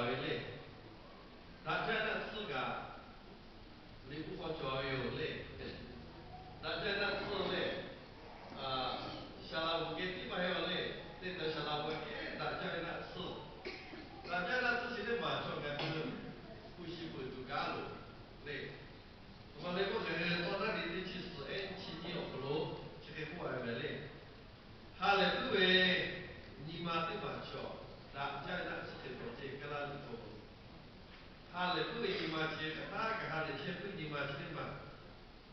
ve le. Daꞈ jaˇ naˆ tsuhˇ kaꞈ liꞈ hpu hk'aw cawˬ ve yoˬ le. Daꞈ jaˇ naˆ tsuhˇ le. Saˍ laˍ bvuhꞈ geh tiˉ maˇ heˆ a le. Teˇ tawˬ saˍ laˍ bvuhꞈ kehˉ daꞈ jaˇ ve naˆ tsuhˇ. Daꞈ jaˇ naˆ tsuhˇ chi teˇ maˬ chaw ngaˬ hui hpu shi peuˬ tuˬ kaˉ loˬ le. Awˬ lawn k'o, ngaˬ hui tawˇ naˉ ve teˇ chi suhˍ ehˉ chi nyiˇ awˬ hk'aw lo chi hk'e k'oˆ a ve le. Ha lehˬ puiˉ ve nyi ma teˇ maˬ cawˬ, daꞈ jaˇ ve naˆ tsuhˇ hk'e pawˬ ceh kaˇ laˇ tuˬ cawˬ. Ha lehˬ puiˉ ve nyi ma chi hk'aˬ htaˇ kaꞈ ha lehˬ chehˇ puiˉ nyi ma chi teˇ maˬ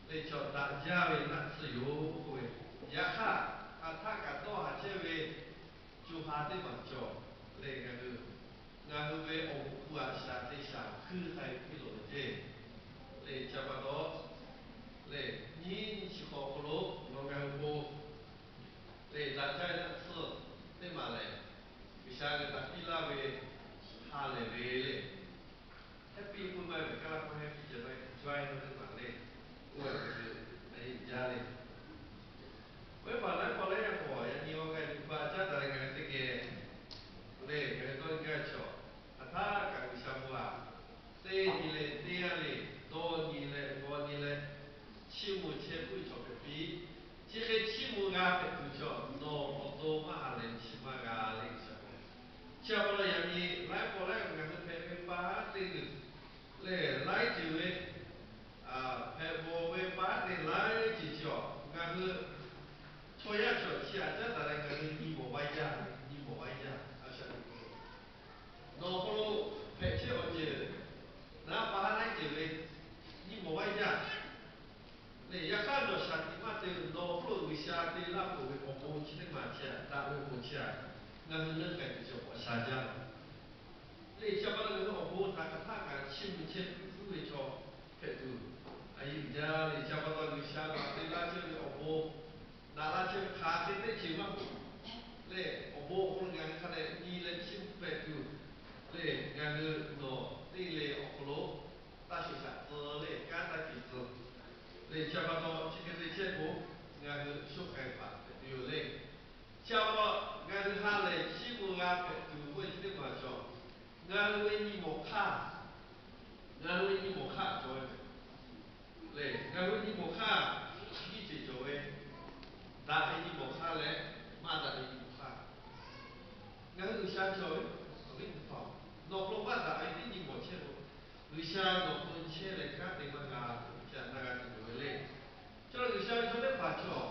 le cawˬ daꞈ jaˇ ve naˆ tsuhˇ yoˬ k'oˆ ve. Yaꞈ hk'aˇ, hk'aˬ htaˇ kaꞈ dawˇ haˍ chehˇ ve co ha teˇ maˬ cawˬ le. Ngaˬ hui, ngaˬ hui ve awˬ moˍ hpu aꞈ shaˍ te shaˍ hkui k'ai piˇ loˬ ve ceˇ le. Chi pa taw le, nyiˇ chi hk'awꞈ hk'aw lo nawˬ ngaˬ hui k'o le, daꞈ jaˇ ve naˆ tsuhˇ teˇ maˬ lehˬ, G'uiˬsha geh daꞈ piˇ laˇ ve ha lehˬ ve le. Happy pui maˇ ve kaˇ laˇ hkawˇ happy ceh maˇ cawˬ ve teˇ maˬ le. Oˇ ve a jaˇ le. Oˇ ve paˍ laiˉ paw laiˉ yaˇ paw yaꞈ nyi awˬ g'aˇ ve paˍ caˉ taˍ leh ngaˬ hui teˇ geh le, ngaˬ hui dawˇ nyi gaˇ ve chaw, hk'aˬ htaˇ kaꞈ G'uiˬsha bon a, teˇ nyi leh teˇ g'aˇ le, dawˇ nyi leh g'aw nyi leh, chiˇ mvuh chehˇ puiˉ ve chaw hpehꞈ piˇ. Chi hk'e chiˇ mvuh g'a hpehꞈ tuˬ chaw, nawˬ awˬ to maˇ ha lehˬ chi maˇ g'a le G'uiˬsha k'o. Chi pa taw yaꞈ nyi laiˉ paw laiˉ ngaˬ hui hpehꞈ ve pa teˇ g'uiˬ lehˬ laiˉ ceuˬ ve, hpehꞈ bawˬ ve pa teˇ laiˉ ceuˬ chi awˬ ngaˬ hui chaw yaˇ chaw chi aꞈ caˉ taˍ leh ngaˬ hui nyi mawˬ vaˇ jaˇ, nyi mawˬ vaˇ jaˇ. A shaꞈ teꞈ k'o, nawˬ hk'aw lo hpehꞈ chehˇ awˬ ceuˬ, naˉ pa haˉ laiˉ ceuˬ ve nyi mawˬ vaˇ jaˇ. Le, yaꞈ hk'aˇ nawˬ shaˍ tiꞈ maˇ te, nawˬ hk'oˆ lo G'uiˬsha te laˇ peuˬ ve awˬ bon chi teˇ maˬ chi aꞈ, daꞈ ve awˬ bon chi aꞈ, ngaˬ hui leuˆ k'ai tuˬ chi awˬ shaˍ jaˇ. Le, chi pa taw ngaˬ hui awˬ bon htaꞈ hk'aˬ htaˇ kaꞈ chiˇ mvuh chehˇ puiˉ ve chaw hpehꞈ tuˬ a yeˇ uiˍ jaˇ le. Chi pa taw G'uiˬsha daꞈ te laˇ chehˇ ve awˬ bon, daꞈ laˇ chehˇ ve hk'aˬ hk'e teˇ ceuˬ maˇ k'oˆ le, awˬ bon awˬ hk'aw lo ngaˬ hui hk'a dehꞈ nyi leh chiˇ mvuh hpehꞈ tuˬ le, ngaˬ hui nawˬ teˇ le awˬ hk'aw lo taˇ shuˍ shaꞈ tcuh le, kanˉ taˇ ceuˬ tcuh le. Chi pa taw chi hk'e te chehˇ k'o, ngaˬ hui sho k'ai paˍ hpehꞈ tuˬ yoˬ le. Chi pa taw ngaˬ hui ha lehˬ chiˇ mvuh g'a hpehꞈ tuˬ k'oˆ ve chi teˇ maˬ cawˬ, ngaˬ hui ve nyi mawˬ hk'aˇ, ngaˬ hui ve nyi mawˬ hk'aˇ cawˬ ve le. Ngaˬ hui ve nyi mawˬ hk'aˇ nyiˇ ceuˬ cawˬ ve, daꞈ ve nyi mawˬ hk'aˇ leh maˇ daꞈ ve nyi mawˬ hk'aˇ. Ngaˬ hui G'uiˬsha cawˬ ve, awˬ viˉ teˇ hpaˍ, nawˬ hk'aw lo maˇ daꞈ ve teˇ nyi mawˬ chehˇ k'o, G'uiˬsha nawˬ hk'aw lo chehˇ leh kanˉ te maˇ g'a tuˬ chi aꞈ na g'a tuˬ loˍ ve le. Chaw G'uiˬsha ve chaw teˇ hpaˍ cawˬ,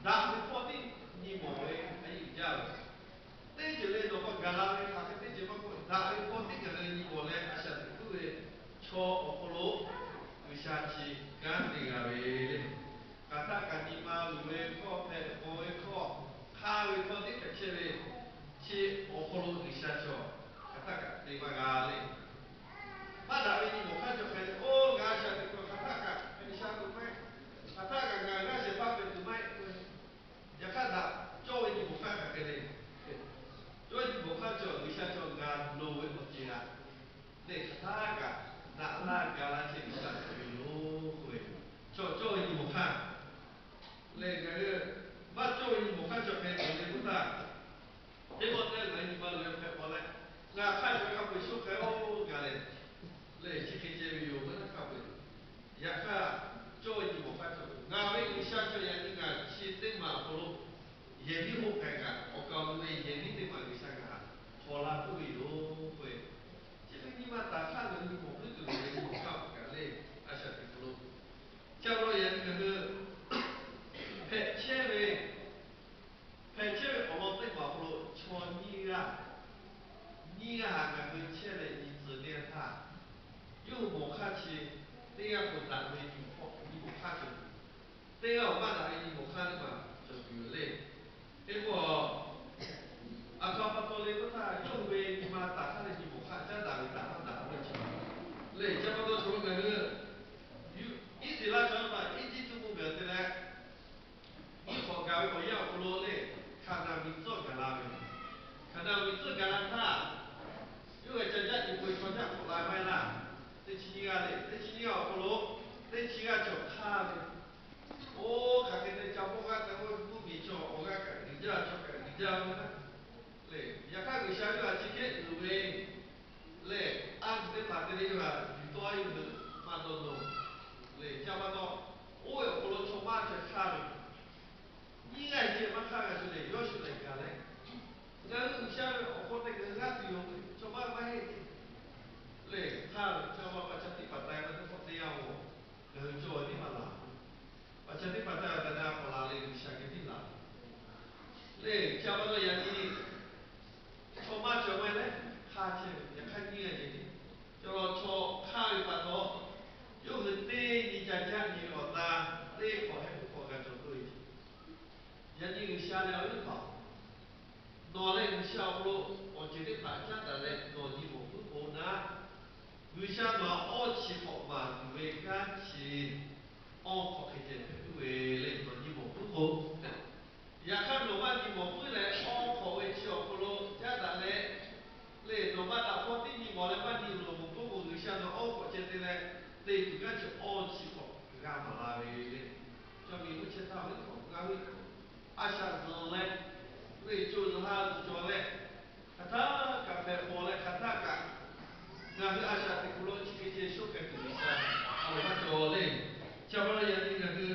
daꞈ ve hpawˇ tiˉ nyi mawˬ ve a yeˇ uiˍ jaˇ ve. Teˇ ceuˬ le nawˬ hk'aw gaˬ la ve hk'aˬ hk'e teˇ ceuˬ maˇ k'oˆ, daꞈ ve hpawˇ tiˉ ngaˬ hui nyi mawˬ leh a shaꞈ teꞈ kuˉ ve chaw awˬ hk'aw lo G'uiˬsha chi kanˉ te g'a ve le. Hk'aˬ htaˇ kaꞈ nyi ma luˬ ve hkawˇ, hpehꞈ bawˬ ve hkawˇ, hk'aˇ ve hkawˇ tiˉ hpehꞈ chehˇ ve, chi awˬ hk'aw lo G'uiˬsha cawˬ hk'aˬ htaˇ kaꞈ te maˇ g'a le. Maˇ daꞈ ve nyi mawˬ hk'aˇ cawˬ hk'e le, oˇ g'a shaꞈ teꞈ kuˬ hk'aˬ htaˇ kaꞈ hpehꞈ sha tuˬ maˇ heˆ. Hk'aˬ htaˇ kaꞈ ngaˬ g'aˇ shehˍ hpaˇ hpehꞈ tuˬ maˇ heˆ k'o, yaꞈ hk'aˇ daꞈ cawˇ ve nyi mawˬ hk'aˇ hk'aˬ hk'e le. Cawˇ ve nyi mawˬ hk'aˇ cawˬ G'uiˬsha cawˬ ngaˬ loˍ ve awˬ ceuˬ aꞈ, lehˬ hk'aˬ htaˇ kaꞈ daꞈ laˇ ga laˇ chehˇ G'uiˬsha cawˬ ve yoˬ k'oˆ ve, chaw cawˇ ve nyi mawˬ hk'aˇ lehˬ ngaˬ hui maˇ cawˇ ve nyi mawˬ hk'aˇ cawˬ hk'e te ve k'oˆ htaˇ, teˇ pawˆ teˇ g'aˇ ngaˬ nyi ma loˍ ve hpehꞈ paw leh, ngaˬ hk'aˇ cawˬ ve hk'a peu-eˬ sho k'ai-o gaˬ lehˬ, lehˬ chi hk'e ceh ve yoˬ ve hk'a peu-eˬ. Yaꞈ hk'aˇ, cawˇ ve nyi mawˬ hk'aˇ cawˬ ve ngaˬ ve G'uiˬsha cawˬ yaꞈ nyi ngaˬ chi teˇ maˬ awˬ hk'aw lo yehˬ miˉ hoˆ k'ai kaꞈ, awˬ kaˍ awˬ nu ve yehˬ miˉ teˇ maˬ G'uiˬsha ngaˬ htaꞈ hpaw laˇ puiˉ ve yoˬ k'oˆ ve. Chi ve nyi ma taˍ hk'aˇ ngaˬ hui mawˬ puiˉ tuˬ ve nyi mawˬ hk'aˇ kaꞈ le, a shaꞈ teꞈ kuˬ lo. Chi pa taw yaꞈ nyi ngaˬ hui hpehꞈ chehˇ ve, hpehꞈ chehˇ ve awˬ lawn teˇ maˬ awˬ hk'aw lo chaw nyiˇ g'aˇ, nyiˇ g'aˇ haꞈ ngaˬ hui chehˇ leh nyi tcuh teˇ g'aˇ htaˇ, yawˇ hui mawˬ hk'aˇ chi teˇ g'aˇ k'o daꞈ ve nyi mawˬ hk'aˇ cawˬ tuˬ, teˇ g'aˇ awˬ maˇ daꞈ ve nyi mawˬ hk'aˇ teˇ maˬ cawˬ tuˬ yoˬ le. Hk'e k'o, a htoꞈ ma pa taw le k'oˆ htaˇ, yawˇ hui ve nyi ma taˍ hk'aˇ leh nyi mawˬ hk'aˇ caˉ daꞈ ve htaꞈ maˇ daꞈ ve chi lehˬ, chi pa taw chaw lo ngaˬ hui Iˉsaˍreˍlaˆ chaw teˇ hpaˍ Eˇjiˇtuꞈ mvuhˇ miˬ te leh, nyiˇ hk'awꞈ gaˬ ve awˬ yanˇ awˬ hk'aw lo le, Hkaˍnanˍ miˬ tcuhˉ gaˬ la ve. Hkaˍnanˍ miˬ tcuhˉ gaˬ la htaˇ, yawˇ g'a ca jaˆ nyi peuˬ chaw jaˆ k'awꞈ la maˇ heˆ laˇ. Teˇ chi nyiˇ g'aˇ le, teˇ chi nyiˇ g'aˇ awˬ hk'aw lo teˇ chi g'aˇ cawˬ hk'aˇ ve. Oˇ hk'aˬ hk'e te ca hpawˇ g'aˇ te k'oˆ ve mvuhˇ miˬ chaw awˬ g'aˇ kaꞈ uiˍ jaˇ, chaw kaꞈ uiˍ jaˇ ve naˉ le. Yaꞈ hk'aˇ G'uiˬsha yawˇ htaꞈ chi hk'e leh maˇ nyi loˬ k'oˆ k'o, G'uiˬsha nawˬ awˉ k'awꞈ ceh te leh te tuˬ kanˉ chi awˇ chi hk'awꞈ g'a maˍ la ve le. Chaw miˬ g'uˇ chehˇ htaˇ ve k'awꞈ g'a ve, a shaꞈ zuhˬ leh, ve co zuhˬ ha zuhˬ cawˬ leh, hk'aˬ htaˇ kaꞈ hpehꞈ pawˬ leh hk'aˬ htaˇ kaꞈ ngaˬ hui a shaꞈ teꞈ kuˬ lo chi hk'e ceh shonˉ k'ai tuˬ G'uiˬsha a loˍ maˇ cawˬ le. Chi pa taw yaꞈ nyi ngaˬ hui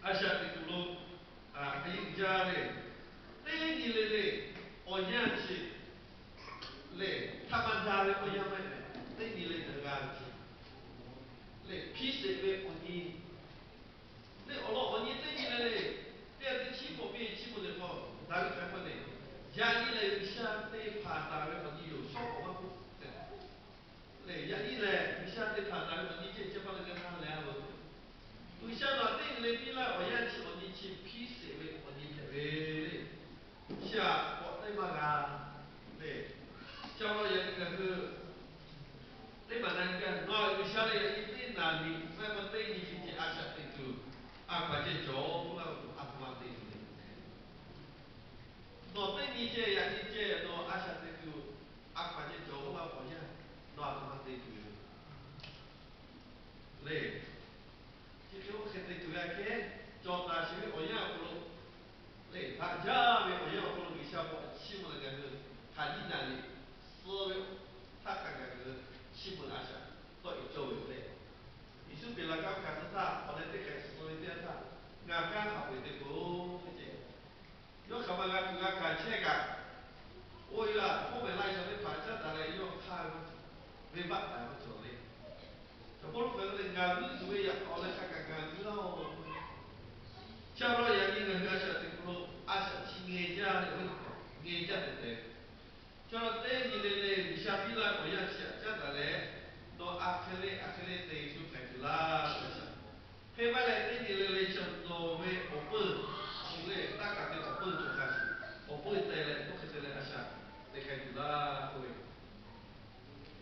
a shaꞈ teꞈ kuˬ lo a hk'e yeˇ jaˇ le. Teˇ nyi le le, awˬ yanˇ chi lehˬ, hk'a maˇ daꞈ ve awˬ yanˇ maˇ heˆ leh, teˇ nyi le ngaˬ hui g'a ve chi lehˬ, hpiˇ sheˍ ve awˬ nyi. Lehˬ, awˬ lawn awˬ nyi teˇ nyi le le, teˇ g'aˇ teˇ chiˉ hpawꞈ piˇ chiˉ mvuh lehˬ k'o, daꞈ ve hk'a hk'a lehˬ, yaꞈ nyi lehˬ G'uiˬsha te hpanˍ taˍ ve awˬ nyi yoˬ, shawˉ k'awꞈ maˇ k'oˆ tehꞈ. Lehˬ, yaꞈ nyi lehˬ G'uiˬsha te hpanˍ taˍ ve awˬ nyi ceh ceh pa leh g'a hk'a leh a loˬ. G'uiˬsha nawˬ teˇ nyi le piˇ laˇ awˬ yanˇ chi awˬ nyi chi hpiˇ sheˍ ve awˬ nyi hpehꞈ ve le. Chi aꞈ k'awꞈ teˇ maˇ g'a le. Chi pa taw yaꞈ nyi ngaˬ hui teˇ maˬ na nyi kaꞈ, nawˬ G'uiˬsha lehˬ yaꞈ nyi teˇ naˍ riˍ maˇ heˆ k'o teˇ nyi ceh ceh a shaꞈ teꞈ tuˬ, a hkaw-anˬ ceh cawˬ k'oˆ laˇ k'o, a htoꞈ ma te tuˬ le. Nawˬ teˇ nyi ceh yaꞈ nyi ceh nawˬ a shaꞈ teꞈ tuˬ, a hkaw-anˬ ceh cawˬ k'oˆ laˇ k'o, yaˇ nawˬ a htoꞈ ma te tuˬ le. Chi hk'e oˇ hk'e te tuˬ ve aꞈ kehˉ, cawˬ taˍ sheˍ ve awˬ yanˇ awˬ hk'aw lo lehˬ, daꞈ jaˇ ve awˬ yanˇ awˬ hk'aw lo G'uiˬsha k'awꞈ chiˇ mvuh leh ngaˬ hui hk'aˬ nyiˇ naˍ riˍ suh ve htaˇ hk'a gaˬ ngaˬ hui chiˇ mvuh a shaꞈ tawˆ e cawˇ ve le. Yeˍsuˆ Hkriꞈ laꞈ kaˇ hkanˍ suh htaˇ awˬ leh teˇ hk'ehꞈ suh ve teˇ yanˇ htaˇ, ngaˬ kanˉ hk'a peu-eˬ te k'o, teˇ ceh yawˇ hk'aˬ ma g'a tuˬ g'a hkanˍ chehˇ kaꞈ, oˇ ve a hk'oˆ mehˍ laˇ ve chaw teˇ hpaˍ caˉ taˍ leh yawˇ hk'aˇ ve maˇ cawˬ, venˇbaˆ taˍ maˇ cawˬ le. Chaw Pawˇluꞈ hk'e lehˬ, ngaˬ g'uiˇ tuˬ ve yaꞈ k'aw leh hk'a kaꞈ ngaˬ g'uiˇ laˇ-oˬ. Chi pa taw yaꞈ nyi ngaˬ hui a shaꞈ teꞈ kuˬ lo a shaꞈ chi ngeh jaˇ ve, ngeh jaˇ tehꞈ tehꞈ. Chaw teˇ nyi le le G'uiˬsha piˇ laˇ ve awˬ yanˇ chi aꞈ caˉ taˍ leh, nawˬ a hk'e le a hk'e le te shu hpehꞈ tuˬ laˇ ve a shaꞈ. Hk'e maˇ leh teˇ nyi le le chi nawˬ ve awˬ peuˇ, shu lehˬ taˇ kaꞈ te awˬ peuˇ cawˬ hk'a shuˍ, awˬ peuˇ te leh oˇ hk'e te leh a shaꞈ te hk'a tuˬ laˇ k'oˆ ve,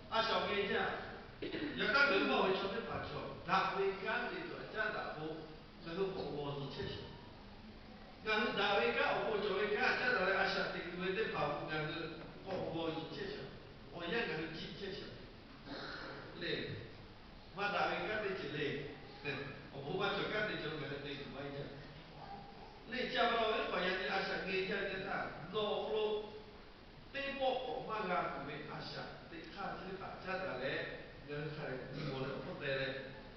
a shaꞈ awˬ geh jaˇ. Yaꞈ hk'aˇ ngaˬ hui maˇ ve chaw teˇ hpaˍ chaw daꞈ ve kanˉ te tuˬ aꞈ caˉ daꞈ k'o, ngaˬ hui k'awꞈ g'awˬ zuhˬ chehˇ shaˍ. Ngaˬ hui daꞈ ve kanˉ awˬ pon cawˬ ve kanˉ aꞈ caˉ daꞈ leh a shaꞈ teꞈ tuˬ ve teˇ hpaˍ ngaˬ hui k'awꞈ g'awˬ zuhˬ chehˇ shaˍ. Awˬ yanˇ ngaˬ hui ciˇ chehˇ shaˍ. Lehˬ, maˇ daꞈ ve kanˉ teˇ ceuˬ le. Awˬ bon maˇ cawˬ kanˉ te cawˬ ngaˬ hui te tuˬ maˇ heˆ jaˇ. Lehˬ, chi pa taw ve teˇ hpaˍ yaꞈ nyi a shaꞈ ngeh jaˇ ve teˇ htaˇ, nawˬ awˬ hk'aw lo teˇ pawˆ k'awꞈ maˇ g'a tuˬ ve a shaꞈ teꞈ hk'aˇ chi teˇ hpaˍ caˉ daꞈ leh, ngaˬ hui hk'a dehꞈ nyi mawˬ leh awˬ hpfuhˇ teh leh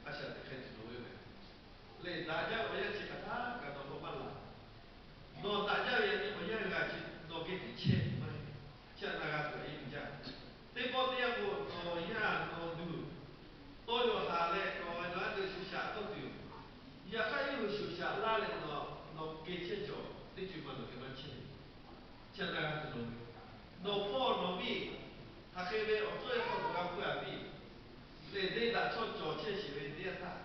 a shaꞈ teꞈ hk'a tuˬ loˍ ve mehˍ. Lehˬ, daꞈ jaˇ ve awˬ yanˇ chi hk'aˬ htaˇ kaꞈ nawˬ k'awꞈ maˇ laˬ. Nawˬ daꞈ jaˇ ve yaꞈ nyi awˬ yanˇ g'a chi nawˬ geh tiˉ chehˇ tuˬ maˇ heˆ. Chi htaꞈ na g'a tuˬ a yeˇ uiˍ jaˇ. Teˇ pawˆ teˇ yanˇ k'o, nawˬ yaˇ nawˬ duˬ tawˇ yaw haˍ leh nawˬ ve naˬ aˉ te shuˍ shaꞈ tawˇ tuˬ yoˬ. Yaꞈ hk'aˇ yawˇ hui shuˍ shaꞈ laˇ leh nawˬ, nawˬ geh chehˇ cawˬ teˇ ceuˬ ma nawˬ geh maˇ chehˇ. Chi htaꞈ na g'a tuˬ loˍ ve, nawˬ hpawˇ nawˬ miˇ hk'aˬ hk'e ve awˬ tcuhˇ yaˇ hk'aw lo g'a hpuˇ a piˇ lehˬ, deˇ daꞈ chawˇ cawˬ chehˇ sheˍ ve teˇ yanˇ htaˇ,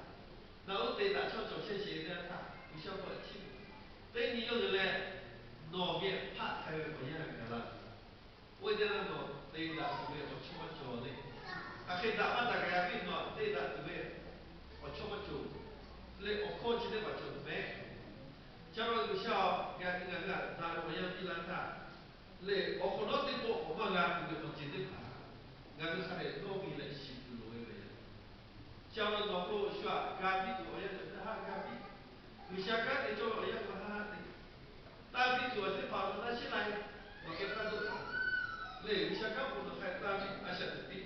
nawˬ oˇ te daꞈ chawˇ cawˬ chehˇ sheˍ ve teˇ yanˇ htaˇ G'uiˬsha hpawˇ chiˇ mvuh. Teˇ nyi yawˇ hui leh nawˬ geh hpaˆ k'ai ve awˬ yanˇ gaˬ la tuˬ. Oˇ ve teˇ yanˇ nawˬ te daꞈ tuˬ ve awˬ chawˇ maˇ cawˬ le. Hk'aˬ hk'e daꞈ maˇ daꞈ kaꞈ a piˇ nawˬ te daꞈ tuˬ ve awˬ chawˇ maˇ cawˬ leh awˬ hkawˇ chi teˇ hpaˍ cawˬ tuˬ mehˍ. Chi pa taw G'uiˬsha-oˬ, ngaˬ hui ngaˬ hui aꞈ daꞈ ve awˬ yanˇ piˇ laˇ htaˇ, lehˬ awˬ hk'awꞈ nawˉ teˇ pawˆ k'awꞈ maˇ g'a tuˬ ve awˬ ceuˬ teˇ hpaˍ ngaˬ hui hk'a dehꞈ dawˇ ve leh shiˍ tuˬ loˍ ve mehˍ. Chi pa taw nawˬ hk'aw lo shu aꞈ ga piˇ tuˬ awˬ yanˇ cawˬ htaˇ haˆ ga piˇ. G'uiˬsha kanˉ te cawˇ ve awˬ yanˇ hk'aw haˆ te taˇ piˇ tuˬ awˬ teˇ hpaˍ awˬ hk'aw taˇ shiˉ la e. Nawˬ geh taˇ dawˇ htaˇ, lehˬ G'uiˬsha kanˉ hk'aw nawˬ hk'a taˇ piˇ a shaꞈ teꞈ piˇ.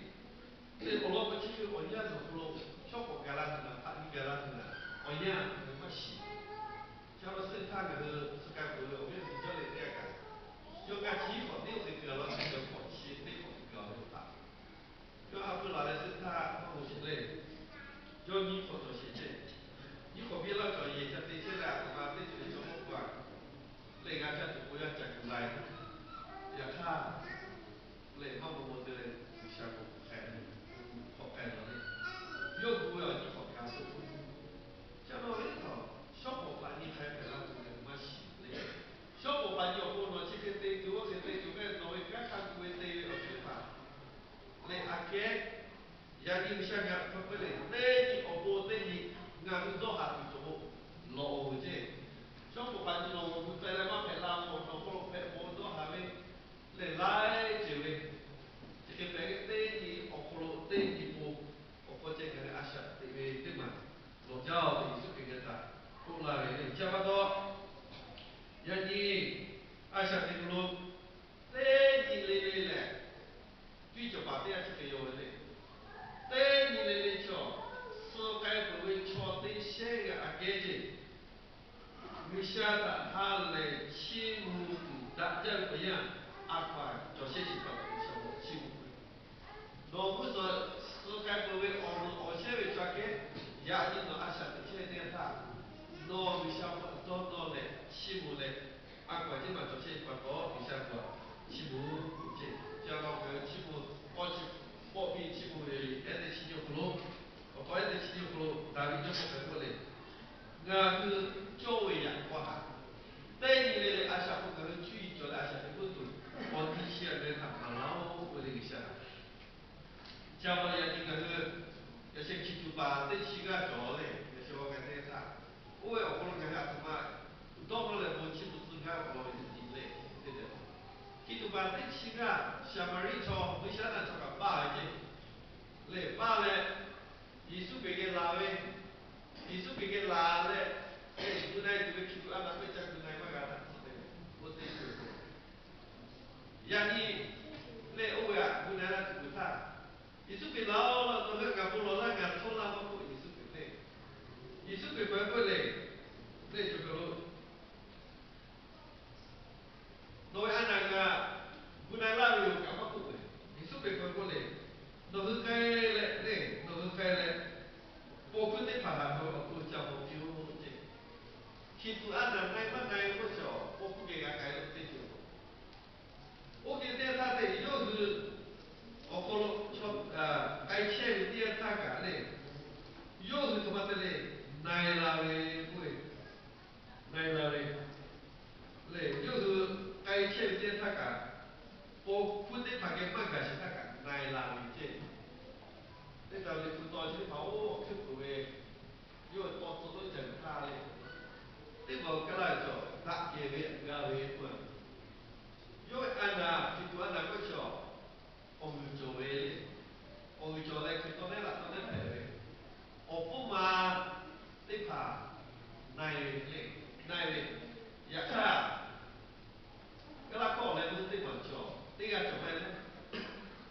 Lehˬ awˬ lawn k'o chi hk'e awˬ yanˇ nawˬ hk'aw lo shawˉ k'awꞈ gaˬ la tuˬ naˍ, hpaꞈ nyi gaˬ la tuˬ naˍ, awˬ yanˇ ngaˬ hui maˇ shiˍ. Chi pa taw suh htaˇ ngaˬ hui suh k'ai peuˬ ve awˬ viˉ awˬ nyi jawˇ leh teˇ g'aˇ kaꞈ, yawˇ g'a chi hk'awꞈ teˇ oˇ hk'e gaˬ la tuˬ, yawˇ hk'awꞈ chi teˇ hk'awꞈ gaˬ ve htaꞈ yawˇ ha peu laˬ leh suh htaˇ maˇ k'oˆ sheˍ lehˬ, yawˇ nyiˇ hk'awꞈ cawˬ sheˍ ceh. Nyiˇ hk'awꞈ biˇ laˇ cawˬ yehˬ ca te chehˇ leh a htoꞈ ma teˇ ceuˬ le chaw mawˇ k'o a, lehˬ g'a caˇ tuˬ k'o yaˇ ca kuˬ la e. Yaꞈ hk'aˇ lehˬ maˇ maw maw te leh G'uiˬsha k'awꞈ hk'awꞈ k'ai, hk'awꞈ k'ai lawˬ le. Yawˇ gu ve awˬ nyiˇ hk'awꞈ kaꞈ suh k'oˆ, ca ma ve htaꞈ shawˉ pawˍ hpaꞈ nyi hk'a hpehꞈ la tuˬ leh maˇ shiˍ le. Shawˉ pawˍ hpaꞈ nyi awˬ pon nawˬ chi hk'e te tuˬ oˇ hk'e te tuˬ k'o, nawˬ ve kanˉ hk'a gu ve te ve awˬ ceuˬ teˇ hpaˍ lehˬ aꞈ kehˉ, yaꞈ nyi G'uiˬsha ngaˬ hk'a peu lehˬ teˇ nyi awˬ pon teˇ nyi ngaˬ hui dawˇ haˍ tuˬ cawˬ k'o, lawˬ-oˬ ceˇ. Shawˉ pawˍ hpaꞈ nyi lawˬ gu k'ai leh maˇ hpehꞈ la k'o, nawˬ hk'aw lo hpehꞈ bawˬ dawˇ haˍ ve lehˬ laiˉ ceuˬ ve, chi hk'e hpehꞈ ve teˇ Yaˇ-oˬ, Yeˍsuˆ Hkriꞈ geh htaꞈ k'oˆ laˇ ve le. Chi pa taw, yaꞈ nyi a shaꞈ teꞈ hk'aw lo teˇ nyi le le lehˬ, cuˇ yiˍ cawˬ paˍ teˇ g'aˇ chi hk'e yaw ve le. Teˇ nyi le le chaw, suh k'ai peuˬ ve chaw teˇ shehnˉ g'aꞈ aꞈ kehˉ ceˇ, G'uiˬsha htaꞈ ha lehˬ chiˇ mvuh tuˬ daꞈ jaˇ ve awˬ yanˇ, a hkaw-anˬ cawˬ shehˇ shiˍ pa taw G'uiˬsha htaꞈ chiˇ mvuh ve. Nawˬ g'uˇ suhˍ suh k'ai peuˬ ve awˬ meuꞈ awˬ shehnˉ ve chaw kehˉ, yaꞈ nyi nawˬ a shaꞈ teꞈ chehˇ teˇ g'aˇ htaˇ, nawˬ G'uiˬsha htaꞈ dawˇ nawˇ leh chiˇ mvuh leh, a hkaw-anˬ teˇ maˬ cawˬ shehˇ pa taw G'uiˬsha htaꞈ chiˇ mvuh ceˇ. Chi a law k'o chiˇ mvuh, k'awˇ chi, k'awˇ piˇ chiˇ mvuh ve, ehˉ teˇ chi nyi awˬ hk'aw lo, awˬ k'awꞈ ehˉ teˇ chi nyi awˬ hk'aw lo Daˍviˆ jawˇmawˇ hpehꞈ k'oˆ le, ngaˬ hui cawˇ ve yaꞈ k'aw haꞈ, teˇ nyi le le a shaꞈ k'o ngaˬ hui cuˇ yiˍ cawˬ leh a shaꞈ teꞈ puˇ tuˬ, awˬ ti chi a ve htaꞈ maˍ laˇ-oˆ k'oˆ ve le G'uiˬsha. Chi a law yaꞈ nyi ngaˬ hui, yaꞈ sheh chi tuˬ paˍ teˇ chi g'aˇ cawˬ le, yaꞈ sheh g'aw k'ai teˇ htaˇ, oˇ ve awˬ hk'aw lo ngaˬ hui a htoꞈ ma dawˇ nawˇ leh bon chiˇ mvuh tcuh gaˇ ve awˬ lawn ve teˇ nyi le, teˇ le. Chi tuˬ paˍ teˇ chi g'aˇ Saˍmaˍriˆ chaw G'uiˬsha htaꞈ chaw kaꞈ paˇ ve ceˇ, lehˬ paˇ leh, Yeˍsuˆ Hkriꞈ geh laˬ ve, Yeˍsuˆ Hkriꞈ geh laˬ leh, lehˬ gu na-e tuˬ ve chi tuˬ a naˍ pehˇ ca gu na-e maˇ g'a htaꞈ tcuhˉ te ve, oˇ teˇ chi tuˬ Yaꞈ nyi lehˬ, oˇ ve htaꞈ gu na-e laˇ tuˬ ve htaˇ, Yeˍsuˆ Hkriꞈ laˬ-oˬ law, nawˬ hui kaꞈ bon lawˬ laˇ, ngaˬ htawˇ laˇ maˇ k'oˆ, Yeˍsuˆ Hkriꞈ lehˬ, Yeˍsuˆ Hkriꞈ k'awꞈ k'oˆ lehˬ, lehˬ cawˬ kaˬ lo nawˬ ve a naˍ ngaˬ gu na-e laˇ ve yoˬ kaꞈ maˇ k'oˆ ve, Yeˍsuˆ Hkriꞈ k'awꞈ k'oˆ lehˬ, nawˬ hui k'ai leh lehˬ, nawˬ hui k'ai leh, paw hkuˇ teˇ hpaˍ htaꞈ ngaˬ hui awˬ to ca mawˬ piˇ-oˆ ceˇ. Chi tuˬ a naˍ na-e maˇ na-e k'oˆ chi, paw hkuˇ geh g'a k'ai lo teˇ ceuˬ Oˇ hk'e teˇ yanˇ htaˇ lehˬ, yawˇ hui awˬ hk'aw lo k'ai chehˇ ve teˇ yanˇ htaˇ kaꞈ lehˬ, yawˇ hui hk'aˬ ma te leh na-e la ve k'oˆ ve, na-e la ve lehˬ, yawˇ hui k'ai chehˇ ve teˇ yanˇ htaˇ kaꞈ, paw hkuˇ teˇ hpaˍ geh maˇ gaˬ sheˍ htaˇ kaꞈ na-e la ve ceˇ. Teˇ hpaˍ ve hpu taw chi teˇ hpaˍ oˇ awˬ hkuiˉ puiˍ ve, yawˇ ve paw tcuh toˇ ceh ve htaˇ lehˬ, teˇ hpaˍ kaˇ laˇ ve cawˬ daꞈ kehˬ ve g'a ve k'o, yawˇ ve a naˍ, hkiˬ tuˬ a naˍ k'oˆ chi, awˬ g'uiˬ cawˬ ve le. Awˬ g'uiˬ cawˬ leh hkui tawˇ nehˉ laꞈ tawˇ nehˉ hpehꞈ ve, awˬ pfuhˇ ma teˇ hpaˍ na-e ve le, na-e ve. Yaꞈ hk'aˇ, kaˇ laˇ hkawˇ leh meuˇ teˇ maˬ cawˬ, teˇ g'aˇ cawˬ maˇ heˆ le.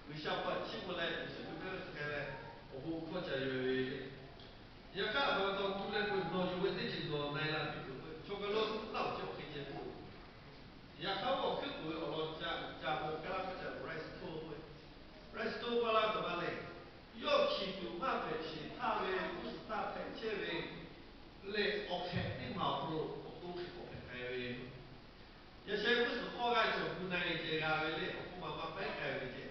G'uiˬsha hpaꞈ chiˇ mvuh leh G'uiˬsha hkui pehˇ ve hk'e leh, awˬ bon hkawˇ ca yoˬ ve le. Yaꞈ hk'aˇ, a htoꞈ ma taw tu leh k'o, nawˬ yonˍ ve teˇ ceuˬ nawˬ na-e la piˇ tuˬ k'o, chaw kaˬ lo naˆ uiˍ ceh awˬ hk'e ceh k'o, yaꞈ hk'aˇ awˬ hkuiˉ puiˍ ve awˬ lawn ca, ca k'o kaˇ laˇ hkawˇ ca rice tour k'oˆ ve, rice tour maˇ laˇ kaꞈ maˇ lehˬ, yawˇ hkiˬ tuˬ maˇ hpehꞈ sheˍ htaˇ ve g'uˇ suhˍ htaˇ hpehꞈ chehˇ ve lehˬ, awˬ hk'ehꞈ teˇ maˬ awˬ hk'aw lo awˬ to hk'e k'awꞈ hpehꞈ k'ai ve. Yaꞈ sheh g'uˇ suhˍ k'awˇ g'aˇ cawˬ gu na-e ceh g'a ve lehˬ, awˬ hpfuhˇ ma maˇ pehˉ k'ai ve ceh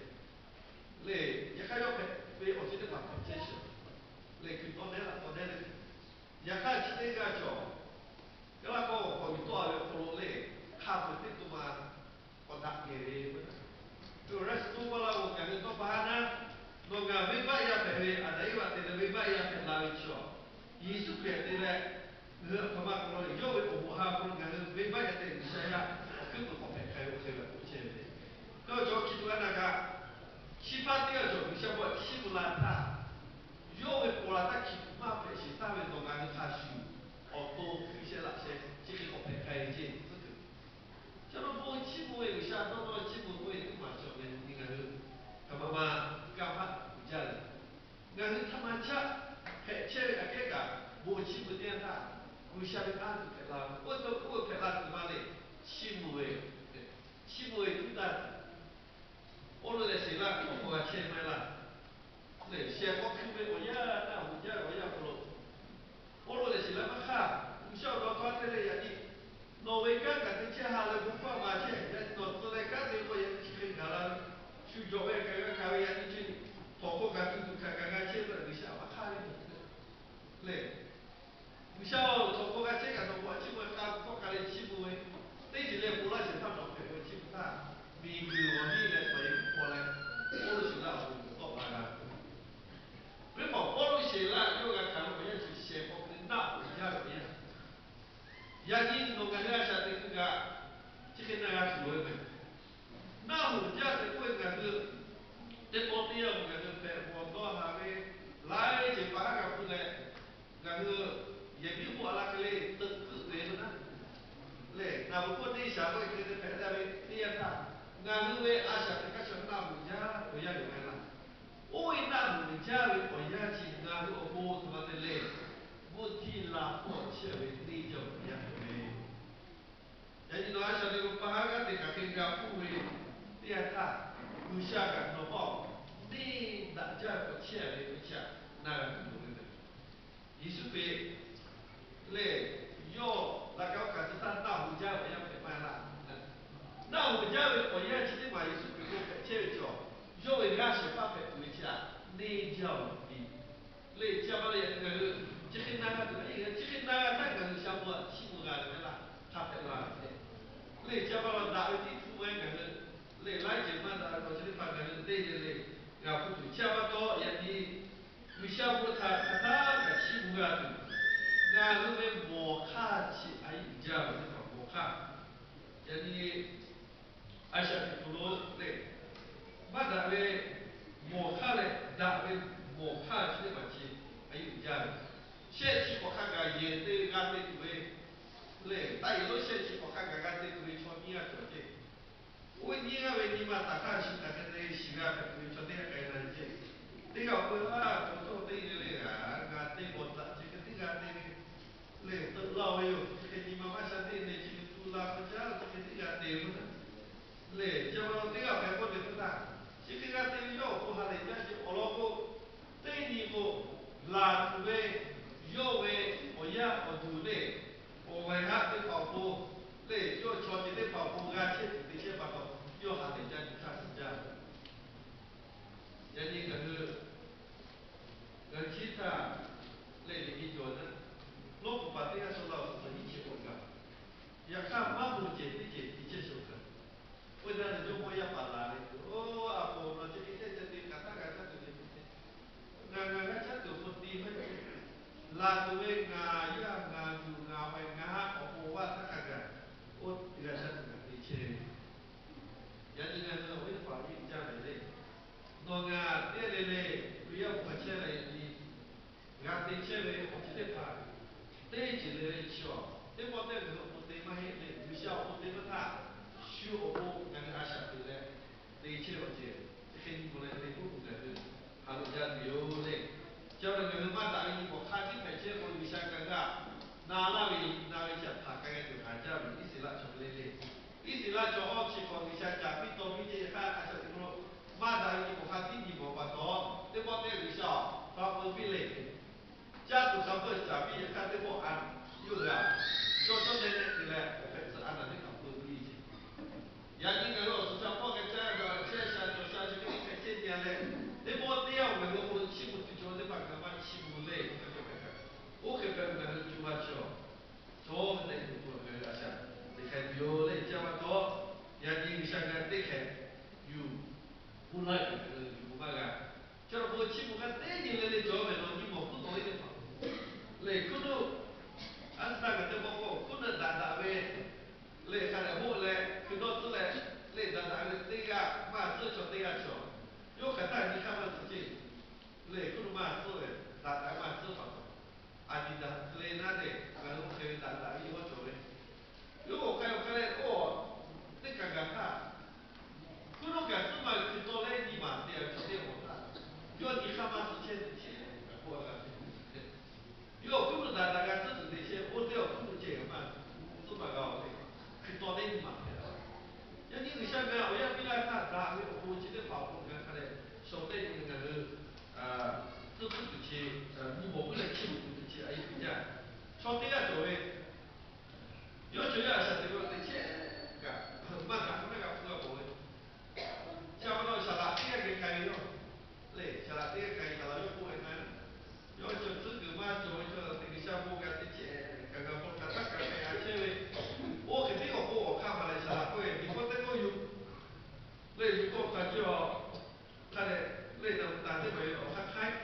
lehˬ, yaꞈ hk'aˇ yawˇ hpehꞈ ve awˬ ceuˬ teˇ hpaˍ hpehꞈ chehˇ sheˍ. Lehˬ hkui tawˇ nehˉ laꞈ tawˇ nehˉ le. Yaꞈ hk'aˇ chi teˇ g'aˇ cawˬ, kaˇ laˇ hkawˇ awˬ hk'aw yuˬ tawˆ ve awˬ hk'aw lo lehˬ, hk'a peu-eˬ teˇ to ma k'awꞈ daꞈ kehˬ ve k'o, rice tour maˇ laˇ k'o ngaˬ hui tawˇ pa haˉ naˉ, nawˬ ngaˬ venˇbaˆ yaˇ hpehꞈ ve, Aˍdanˍ Eˇvaꞈ te leh venˇbaˆ yaˇ hpehꞈ la ve chaw, Yeˍsuˆ Hkriꞈ te leh, ngaˬ hui a htoꞈ ma k'awꞈ law leh yawˇ ve awˬ moˍ ha hk'aw lo ngaˬ hui venˇbaˆ yaˇ te G'uiˬsha yaˇ awˬ hkuiˉ puiˍ k'awꞈ hpehꞈ hk'a ve awˬ ceuˬ ve k'oˆ chehˇ ve le. Yawˇ cawˬ hkiˬ tuˬ a naˍ kaꞈ, chi hpaˇ teˇ g'aˇ cawˬ G'uiˬsha hpaꞈ chiˇ mvuh la htaˇ, yawˇ ve paw la htaˇ hkiˬ tuˬ maˇ hpehꞈ sheˍ htaˇ ve nawˬ ngaˬ hui hk'a shuˍ awˬ to hkui sheh laꞈ sheh chi hk'e k'awꞈ hpehꞈ k'ai ve ceˇ tcuhˉ kuiˬ. Chi lo bon chiˇ mvuh ve G'uiˬsha dawˇ nawˇ chiˇ mvuh k'oˆ ve teˇ maˬ cawˬ leh, nyi ngaˬ hui hk'aˬ ma ma kanˇ paˆ uiˍ jaˇ leh, ngaˬ hui hk'aˬ ma chaˆ hpehꞈ chehˇ ve aꞈ kehˉ kaꞈ bon chiˇ mvuh teˇ yanˇ htaˇ, G'uiˬsha ve kanˉ tuˬ hpehꞈ la ve, oˇ ve hpehꞈ la tuˬ ma lehˬ, chiˇ mvuh ve, chiˇ mvuh ve tuˉ taˇ tuˬ Pawˇluꞈ leh Siˍlaˆ awˬ hk'aw g'a chehˇ maˇ heˆ laˇ. Lehˬ shehˍ hk'aw hkui ve awˬ yanˇ naˆ hoꞈ jaˇ ve awˬ yanˇ hk'aw lo, Pawˇluꞈ leh Siˍlaˆ maˇ hk'aˇ, G'uiˬsha awˬ lawn hk'aw te leh yaꞈ nyi, nawˬ ve kanˉ kaꞈ te chehˇ ha leh bon hkawˇ maˍ chehˇ, yaꞈ nyi nawˬ tcuh leh kanˉ te k'o yaꞈ nyi chi hk'e gaˬ la ve, shu jawꞈ ve kaꞈ g'a hkanˍ ve, yaꞈ nyi chi htawnˍ hk'aw kaꞈ tuˬ tuˬ hkanˍ kaꞈ g'a chehˇ ve, G'uiˬsha maˇ hk'aˇ ve lehˬ, G'uiˬsha-oˬ, chaw hk'aw g'a chehˇ kaꞈ nawˬ k'awꞈ chiˇ mvuh k'ai, hkawˇ hk'a leh chiˇ mvuh ve, teˇ ceuˬ leh bon laˇ shehˍ hpaˇ nawˬ hpehꞈ ve chiˇ mvuh htaˇ, miˬguiˬ awˬ liˇ leh paˍ yeˬ hpu hk'aw leh, Pawˇluꞈ Siˍlaˆ awˬ hk'aw lo tawˆ la g'a ve. Venˇbaˆ Pawˇluꞈ Siˍlaˆ yawˇ g'a hkanˍ ve awˬ yanˇ chi shehˍ hk'aw hkui naˆ hoꞈ jaˇ ve awˬ yanˇ. Yaꞈ nyi nawˬ ngaˬ hui a shaꞈ teꞈ hkui kaꞈ, chi hk'e na g'a tuˬ loˍ ve mehˬ. Naˆ hoꞈ jaˇ tehꞈ k'oˆ ve ngaˬ hui Oˇ ve naˆ hoꞈ jaˇ ve awˬ yanˇ chi ngaˬ hui awˬ pon htoꞈ ma te le, bvuhˇ htiˇ la hpfuhˇ chehˇ ve teˇ jaˇ awˬ yanˇ hpehꞈ ve. Yaꞈ nyi nawˬ a shaꞈ teꞈ lo pa haˉ g'aˇ teꞈ kaꞈ hk'e g'a hpuˇ ve teˇ yanˇ htaˇ, G'uiˬsha kaꞈ nawˬ hpawˇ neˇ daꞈ jaˇ ve k'awꞈ chehˇ ve teˇ chi htaꞈ na g'a tuˬ loˍ ve meh. Yeˍsuˆ Hkriꞈ lehˬ, yawˇ laꞈ ka oˇ kaˬ tcuh htaˇ naˆ hoꞈ jaˇ ve awˬ yanˇ hpehꞈ maˇ laˇ. Naˆ hoꞈ jaˇ ve awˬ yanˇ chi teˇ maˬ Yeˍsuˆ Hkriꞈ k'o hpehꞈ chehˇ ve cawˬ, yawˇ ve g'aˇ shehˍ hpaˇ hpehꞈ tuˬ ve chi htaꞈ neˇ jaˇ-oˬ ve. Lehˬ chi a pa la yaꞈ nyi ngaˬ hui chi hk'e na g'a tuˬ, chi hk'e na g'a htaˇ ngaˬ hui sha mvuh a chiˇ mvuh g'a ve maˇ laˇ, hk'a hpehꞈ la ve tehꞈ. Lehˬ chi a pa la daꞈ ve teˇ hpu maˇ heˆ ngaˬ hui. Lehˬ laiˉ ceuˬ maˇ daꞈ ve awˬ chi teˇ hpaˍ ngaˬ hui teˇ le le g'a hpuˇ tuˬ. Chi a pa taw yaꞈ nyi G'uiˬsha mvuh htaꞈ hk'aˬ htaˇ kaꞈ chiˇ mvuh g'a tuˬ, ngaˬ hui ve mawˬ hk'aˇ chi a yuˬ jaˇ ve teˇ hpaˍ mawˬ hk'aˇ. Yaꞈ nyi a shaꞈ teꞈ kuˬ lo lehˬ, maˇ daꞈ ve mawˬ hk'aˇ leh daꞈ ve mawˬ hk'aˇ chi teˇ hpaˍ chi a yuˬ jaˇ ve. Shehˆ chi k'awꞈ hk'a gaˬ yehˬ te g'a te tuˬ ve lehˬ, taˆ yeˬ lonˉ shehˆ chi k'awꞈ hk'a gaˬ g'a te tuˬ ve chaw nyiˇ g'aˇ cawˬ ceˇ. Oˇ ve nyiˇ g'aˇ ve nyi ma taˍ hk'aˇ shu taˍ hk'e te shiˍ g'a hpehꞈ tuˬ ve chaw teˇ g'aˇ k'ai na ceˇ. Teˇ g'aˇ awˬ peu a k'awꞈ cawˇ teˇ le le g'a, g'a te bawˬ tzaꞈ chi hk'e teˇ g'a te ve lehˬ, teuꞈ la-o ve yoˬ. Chi hk'e nyi ma maˇ sha teˇ le chi ve tu la hk'aˇ caˉ chi hk'e teˇ g'a te ve maˇ na. Lehˬ chi a pa taw teˇ g'aˇ hpehꞈ k'oˆ te hk'e htaˇ, chi hk'e g'a te ve yawˇ awˬ pon ha lehˬ jaˇ ce awˬ lawn k'o, teˇ nyi k'o, laˬ tuˬ ve yawˇ ve awˬ yaˇ awˬ duˬ lehˬ, awˬ g'aˇ haˉ teˇ hpaˍ awˬ pon lehˬ, yawˇ chaw ceuˬ teˇ hpaˍ awˬ pon g'a chehˇ tuˬ te chehˇ pa taw, yawˇ ha lehˬ jaˇ nyi htaˇ suh jaˇ ve. Yaꞈ nyi ngaˬ hui ngaˬ hui chi htaˇ lehˬ, liꞈ nyi cawˬ naˉ, Lawˇ kuˬ paˍ teˇ g'aˇ sha la awˬ suhˍ suhˍ nyiˇ chi k'awꞈ gaˬ. Yaꞈ hk'aˇ maˇ bon cehˬ teˇ cehˬ ti chehˇ sha gaˬ. Oˇ ve htaˇ lehˬ, jawˇmawˇ yaˇ paˍ laˬ leh, Oˇ, a poˍ nawˬ chi hk'e chehˇ chehˇ te hk'aˬ htaˇ g'a caˇ tuˬ le. Ngaˬ ngaˬ g'a caˇ tuˬ awˬ pon te maˇ heˆ. Laˬ tuˬ ve ngaˬ yaˇ ngaˬ yuˬ ngaˬ haweh ngaˬ awˬ pon vaˇ htaˇ hk'a gaˬ, oˇ g'a caˇ tuˬ ngaˬ te chehˇ ve. Yaꞈ nyi ngaˬ hui awˬ viˉ teˇ hpaˍ awˬ viˉ jaˇ ve le. Nawˬ ngaˬ teˇ le le, Hkriꞈ yaˇ awˬ hk'aw chehˇ leh yaꞈ nyi g'a te chehˇ ve awˬ ceuˬ teˇ hpaˍ, teˇ ceuˬ le le chi awˬ teˇ pawˆ teˇ g'uiˬ awˬ pon te maˇ heˆ le. G'uiˬsha awˬ pon te maˇ htaˇ, shu awˬ pon ngaˬ hui a shaꞈ teꞈ leh te chehˇ awˬ ceuˬ chi hk'e nyi mvuh leh te k'oˆ tuˬ ngaˬ hui ha lehˬ jaˇ tuˬ yoˬ le. Chi awˬ lehˬ ngaˬ hui maˇ daꞈ ve nyi mawˬ hk'aˇ tiˉ hpehꞈ chehˇ k'o, G'uiˬsha ngaˬ hui na laˇ ve na ve chi htaꞈ hk'aˬ hk'e te hk'aˬ jaˇ ve Iˉsaˍreˍlaˆ chaw le le. Iˉsaˍreˍlaˆ chaw awˇ chi hk'awꞈ G'uiˬsha caˍ piˇ taw piˇ ceˇ yaꞈ hk'aˇ a shaꞈ teꞈ k'o, maˇ daꞈ ve nyi mawˬ hk'aˇ tiˉ nyi mawˬ pa taw, teˇ pawˆ teˇ G'uiˬsha hpaˇ peu piˇ le. Caˇ tuˬ hk'a peu caˍ piˇ yaꞈ hk'aˇ teˇ pawˆ a yawˇ g'a, chaw chaw te leh te leh awˬ hpehꞈ tcuh a naˬ teˇ hpaˍ peu piˇ ce. Yaꞈ nyi ngaˬ hui awˬ suhˍ sha hpawˇ hk'e caˇ g'a chehˇ sha cawˬ sha chi hk'e hk'e chehˇ nyi a leh, teˇ pawˆ teˇ yanˇ ngaˬ hui awˬ hk'aw lo chiˇ mvuh tuˬ cawˬ teˇ hpaˍ ngaˬ hui maˇ chiˇ mvuh le. Oˇ hk'e hpehꞈ ve ngaˬ hui co ma chi awˬ chaw ve tehꞈ tuˬ ngaˬ hui a shaꞈ teꞈ hk'a tuˬ yoˬ le. Chi a pa taw, yaꞈ nyi G'uiˬsha g'a teˇ hk'e yuˬ k'oˆ laˇ kaꞈ ngaˬ hui yuˬ k'o maˇ g'a. Chi awˬ pon chiˇ mvuh hk'aˇ teˇ nyi le le cawˬ ve nawˬ nyi mawˬ hkuˉ tawˍ ve teˇ hpaˍ lehˬ, hkuiˉ nuˆ a suhˍ htaˇ kaꞈ teˇ pawˆ k'o hkuiˉ nuˆ daꞈ daꞈ ve lehˬ hk'a dehꞈ hoˆ leh hkui dawˇ tcuhˉ leh lehˬ daꞈ daꞈ ve teˇ g'aˇ maˇ tcuhˉ chaw teˇ g'aˇ chaw, yawˇ hk'aˬ htaˇ nyi hk'aˇ maˇ tcuhˉ ceˇ. Lehˬ hkuiˉ nuˆ maˇ tcuhˉ ve, daꞈ daꞈ maˇ tcuhˉ pa taw, Adidas hk'e le naˉ lehˬ ngaˬ hui hk'e ve daꞈ daꞈ ve yawˇ cawˬ ve, yawˇ k'o hk'a yawˇ hk'a leh oˇ teˇ kaꞈ gaˬ htaˇ, hkuiˉ nuˆ kaꞈ tcuhˉ maˇ hkui tawˆ leh nyi maˍ te a ve chaw teˇ hpaˍ htaˇ, yawˇ nyi hk'aˇ maˇ tcuhˉ chehˇ tuˬ chehˇ ve kaꞈ k'oˆ a g'a ve. Yawˇ hkuiˉ nuˆ daꞈ daꞈ g'a tcuhˉ tuˬ te chehˇ, oˇ teˇ awˬ hkuiˉ nuˆ ceh maˇ tcuhˉ maˇ g'a-o le. Hkui tawˆ leh nyi maˍ te a. Yaꞈ nyi G'uiˬsha ngaˬ awˬ yaˇ piˇ laˇ htaˇ daꞈ ve awˬ pon chi teˇ hpaˍ awˬ pon ngaˬ hk'a dehꞈ shawˍ tehˆ nyi ve ngaˬ hui tcuhˉ puiˉ tuˬ chi, nyi mawˬ puiˉ leh chiˇ mvuh tuˬ chi a yeˇ piˇ jaˇ. Chaw teˇ g'aˇ cawˬ ve, yawˇ chaw yaˇ a shaꞈ teꞈ ve teꞈ chehˇ kaꞈ, maˇ daꞈ hk'aˇ maˇ g'a hpu g'a bawˬ ve, chi a pa taw shaˍ laꞈ teˇ g'aˇ geh k'ai ve yawˇ lehˬ, shaˍ laꞈ teˇ g'aˇ k'ai shaˍ laꞈ yawˇ k'oˆ ve na, yawˇ chaw tcuhˉ kuiˬ maˇ cawˬ ve chaw teꞈ G'uiˬsha bon g'a teꞈ chehˇ kaꞈ g'a hk'aw hk'aˬ htaˇ kaꞈ hk'e a chehˇ ve, oˇ hk'e teˇ k'awꞈ k'oˆ awˬ hk'aˇ maˍ leh shaˍ laꞈ k'oˆ ve, nyi k'oˆ teˇ k'oˆ yuˬ lehˬ yuˬ k'oˆ hk'aˬ cawˬ hk'a dehꞈ lehˬ naˬ taˍ teˇ hpaˍ ve awˬ hk'aˇ hk'aiˉ,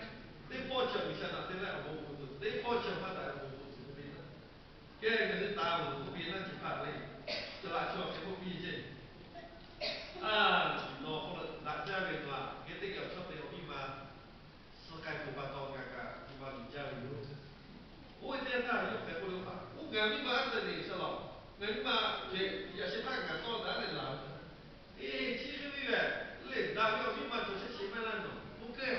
teˇ pawˆ chi G'uiˬsha naꞈ te leh awˬ bon k'oˍ tuˬ, teˇ pawˆ chi maˇ daꞈ ve awˬ bon k'oˍ tuˬ ve na. Kehˬ ngaˬ hui taˍ ve awˬ bon piˇ laˇ ce hpaˇ le, shaˍ laꞈ chaw hk'e k'oˆ piˇ ceˇ. A, nawˬ hk'aw lo daꞈ jaˇ ve nawˬ aꞈ geh teˇ geh awˬ chawˇ te awˬ miˇ ma suh k'ai peuˬ pa taw ngaˬ kaꞈ nyi ma luˬ jaˇ ve yoˬ. Oˇ ve teˇ yanˇ htaˇ yawˇ hpehꞈ k'oˆ le, oˇ hpaˇ, oˇ ngaˬ miˇ ma aˉ te le shaˍ laꞈ, ngaˬ miˇ ma hk'e yaꞈ sheh htaˇ ngaˬ tawˇ daꞈ leh laˬ ve, eˇ, chi hk'e ve lehˬ daꞈ ve awˬ miˇ ma cawˬ shehˍ chi maˇ laˇ nawˬ, oˇ kehˬ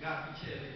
g'a piˇ chehˇ ve